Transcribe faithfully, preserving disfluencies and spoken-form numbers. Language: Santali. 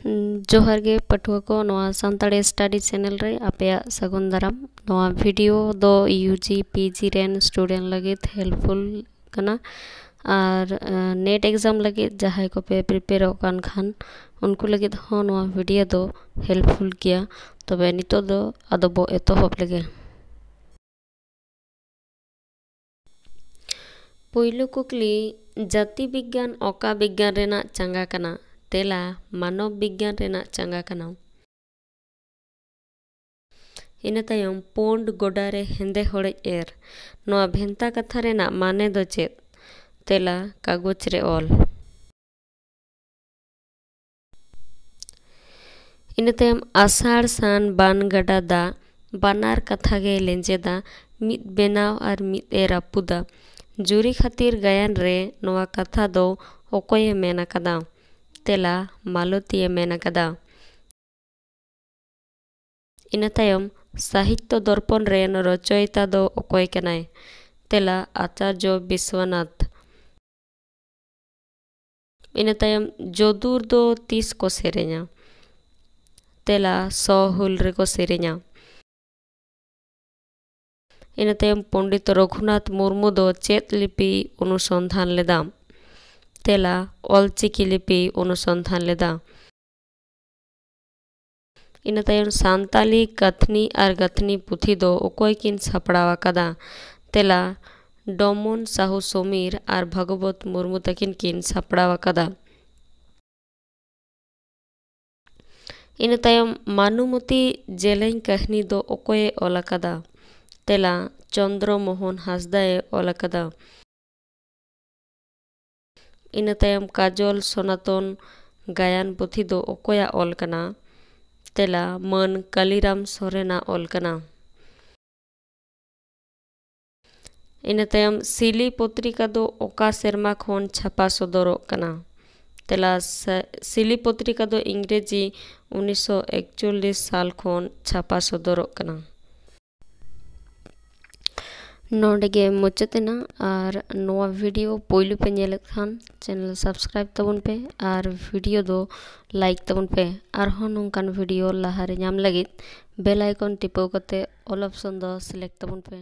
ᱡᱚᱦᱟᱨ ᱜᱮ ᱯᱟᱹᱴᱷᱩᱣᱟᱹ ᱠᱚ, ᱱᱚᱣᱟ ᱥᱟᱱᱛᱟᱲᱤ ᱥᱴᱟᱰᱤ ᱪᱮᱱᱮᱞ ᱨᱮ ᱟᱯᱮᱭᱟᱜ ᱥᱟᱹᱜᱩᱱ ᱫᱟᱨᱟᱢ᱾ ᱱᱚᱣᱟ ᱵᱷᱤᱰᱤᱭᱳ ᱫᱚ ᱤᱭᱩ ᱡᱤ, ᱯᱤ ᱡᱤ ᱨᱮᱱ ᱥᱴᱩᱰᱮᱱᱴ ᱞᱟᱹᱜᱤᱫ ᱦᱮᱞᱯᱯᱷᱩᱞ ᱠᱟᱱᱟ᱾ ᱟᱨ, ᱟᱸ, ᱱᱮᱴ ᱮᱠᱡᱟᱢ ᱞᱟᱹᱜᱤᱫ ᱡᱟᱦᱟᱸᱭ ᱠᱚᱯᱮ ᱯᱨᱤᱯᱮᱭᱟᱨᱚᱜ ᱠᱟᱱ ᱠᱷᱟᱱ, ᱩᱱᱠᱩ ᱞᱟᱹᱜᱤᱫ ᱦᱚᱸ ᱱᱚᱣᱟ ᱵᱷᱤᱰᱤᱭᱳ ᱫᱚ ᱦᱮᱞᱯᱯᱷᱩᱞ ᱜᱮᱭᱟ᱾ ᱛᱚᱵᱮ ᱱᱤᱛᱚᱜ ᱫᱚ ᱟᱫᱚ ᱵᱚ ᱮᱛᱚᱦᱚᱵ ᱞᱮᱜᱮ᱾ ᱯᱩᱭᱞᱩ ᱠᱩᱠᱞᱤ, ᱡᱟᱹᱛᱤ ᱵᱤᱜᱽᱜᱟᱱ ᱚᱠᱟ ᱵᱤᱜᱽᱜᱟᱱ ᱨᱮᱱᱟᱜ ᱪᱟᱸᱜᱟ ᱠᱟᱱᱟ? ᱛᱮᱞᱟ, ᱢᱟᱱᱚᱵ ᱵᱤᱜᱽᱜᱟᱱ ᱨᱮᱱᱟᱜ ᱪᱟᱸᱜᱟ ᱠᱟᱱᱟ᱾ ᱤᱱᱟᱹ ᱛᱟᱭᱚᱢ, ᱯᱩᱸᱰ ᱜᱚᱰᱟ ᱨᱮ ᱦᱮᱸᱫᱮ ᱦᱚᱲᱮᱡ ᱮᱨ᱾ ᱱᱚᱣᱟ ᱵᱷᱮᱱᱛᱟ ᱠᱟᱛᱷᱟ ᱨᱮᱱᱟᱜ ᱢᱟᱱᱮ ᱫᱚ ᱪᱮᱫ? ᱛᱮᱞᱟ, ᱠᱟᱜᱚᱡᱽ ᱨᱮ ᱚᱞ᱾ ᱤᱱᱟᱹ ᱛᱟᱭᱚᱢ, ᱟᱥᱟᱲ ᱥᱟᱱ ᱵᱟᱱ ᱜᱟᱰᱟ ᱫᱟᱜ, ᱵᱟᱱᱟᱨ ᱠᱟᱛᱷᱟ ᱜᱮ ᱞᱮᱸᱡᱮᱫᱟ, ᱢᱤᱫ ᱵᱮᱱᱟᱣ ᱟᱨ ᱢᱤᱫ ᱮ ᱨᱟᱹᱯᱩᱫᱟ᱾ ᱡᱩᱨᱤ ᱠᱷᱟᱹᱛᱤᱨ ᱜᱟᱭᱟᱱ ᱨᱮ ᱱᱚᱣᱟ ᱠᱟᱛᱷᱟ ᱫᱚ ᱚᱠᱚᱭᱮ ᱢᱮᱱ ᱟᱠᱟᱫᱟ? ᱛᱮᱞᱟ, ᱢᱟᱞᱚᱛᱤᱭᱮ ᱢᱮᱱ ᱟᱠᱟᱫᱟ᱾ ᱤᱱᱟᱹ ᱛᱟᱭᱚᱢ, ᱥᱟᱦᱤᱛᱛᱚ ᱫᱚᱨᱯᱚᱱ ᱨᱮᱱ ᱨᱚᱪᱚᱭᱤᱛᱟ ᱫᱚ ᱚᱠᱚᱭ ᱠᱟᱱᱟᱭ? ᱛᱮᱞᱟ, ᱟᱪᱟᱨᱡᱚ ᱵᱤᱥᱣᱚᱱᱟᱛᱷ᱾ ᱤᱱᱟᱹ ᱛᱟᱭᱚᱢ, ᱡᱚᱫᱩᱨ ᱫᱚ ᱛᱤᱥ ᱠᱚ ᱥᱮᱨᱮᱧᱟ? ᱛᱮᱞᱟ, ᱥᱚ ᱦᱩᱞ ᱨᱮᱠᱚ ᱥᱮᱨᱮᱧᱟ᱾ ᱤᱱᱟᱹ ᱛᱟᱭᱚᱢ, ᱯᱚᱱᱰᱤᱛ ᱨᱚᱜᱷᱩᱱᱟᱛᱷ ᱢᱩᱨᱢᱩ ᱫᱚ ᱪᱮᱫ ᱞᱤᱯᱤ ᱚᱱᱩᱥᱚᱱᱫᱷᱟᱱ ᱞᱮᱫᱟ? ᱛᱮᱞᱟ, ᱚᱞᱪᱤᱠᱤ ᱞᱤᱯᱤ ᱚᱱᱩᱥᱚᱱᱫᱷᱟᱱ ᱞᱮᱫᱟ᱾ ᱤᱱᱟᱹ ᱛᱟᱭᱚᱢ, ᱥᱟᱱᱛᱟᱞᱤ ᱠᱟᱛᱷᱱᱤ ᱟᱨ ᱜᱟᱹᱛᱷᱱᱤ ᱯᱩᱛᱷᱤ ᱫᱚ ᱚᱠᱚᱭ ᱠᱤᱱ ᱥᱟᱯᱲᱟᱣ ᱟᱠᱟᱫᱟ? ᱛᱮᱞᱟ, ᱰᱚᱢᱚᱱ ᱥᱟᱦᱩ ᱥᱚᱢᱤᱨ ᱟᱨ ᱵᱷᱟᱜᱚᱵᱚᱛ ᱢᱩᱨᱢᱩ ᱛᱟᱹᱠᱤᱱ ᱠᱤᱱ ᱥᱟᱯᱲᱟᱣ ᱟᱠᱟᱫᱟ᱾ ᱤᱱᱟᱹ ᱛᱟᱭᱚᱢ, ᱢᱟᱱᱩᱢᱚᱛᱤ ᱡᱮᱞᱮᱧ ᱠᱟᱹᱦᱱᱤ ᱫᱚ ᱚᱠᱚᱭᱮ ᱚᱞ ᱟᱠᱟᱫᱟ? ᱛᱮᱞᱟ, ᱪᱚᱱᱫᱨᱚ ᱢᱳᱦᱚᱱ ᱦᱟᱸᱥᱫᱟᱭ ᱚᱞ ᱟᱠᱟᱫᱟ᱾ ᱤᱱᱟᱹ ᱛᱟᱭᱚᱢ, ᱠᱟᱡᱚᱞ ᱥᱚᱱᱟᱛᱚᱱ ᱜᱟᱭᱟᱱ ᱯᱩᱛᱷᱤ ᱫᱚ ᱚᱠᱚᱭᱟᱜ ᱚᱞ ᱠᱟᱱᱟ? ᱛᱮᱞᱟ, ᱢᱟᱹᱱ ᱠᱟᱞᱤᱨᱟᱢ ᱥᱚᱨᱮᱱᱟᱜ ᱚᱞ ᱠᱟᱱᱟ᱾ ᱤᱱᱟᱹ ᱛᱟᱭᱚᱢ, ᱥᱤᱞᱤ ᱯᱚᱛᱨᱤᱠᱟ ᱫᱚ ᱚᱠᱟ ᱥᱮᱨᱢᱟ ᱠᱷᱚᱱ ᱪᱷᱟᱯᱟ ᱥᱚᱫᱚᱨᱚᱜ ᱠᱟᱱᱟ? ᱛᱮᱞᱟ, ᱥᱟ-, ᱥᱤᱞᱤ ᱯᱚᱛᱨᱤᱠᱟ ᱫᱚ ᱤᱝᱨᱮᱡᱤ ᱩᱱᱤᱥᱥᱚ ᱮᱠᱪᱚᱞᱞᱤᱥ ᱥᱟᱞ ᱠᱷᱚᱱ ᱪᱷᱟᱯᱟ ᱥᱚᱫᱚᱨᱚᱜ ᱠᱟᱱᱟ᱾ ᱱᱚᱰᱮ ᱜᱮ ᱢᱩᱪᱟᱹᱫ ᱮᱱᱟ᱾ ᱟᱨ ᱱᱚᱣᱟ video ᱯᱳᱭᱞᱳ ᱯᱮ ᱧᱮᱞᱮᱫ ᱠᱷᱟᱱ channel subscribe ᱛᱟᱵᱚᱱ ᱯᱮ ᱟᱨ video ᱫᱚ like ᱛᱟᱵᱚᱱ ᱯᱮ᱾ ᱟᱨᱦᱚᱸ ᱱᱚᱝᱠᱟᱱ video ᱞᱟᱦᱟᱨᱮ ᱧᱟᱢ ᱞᱟᱹᱜᱤᱫ bell icon ᱴᱤᱯᱟᱹᱣ ᱠᱟᱛᱮ all option ᱫᱚ select ᱛᱟᱵᱚᱱ ᱯᱮ᱾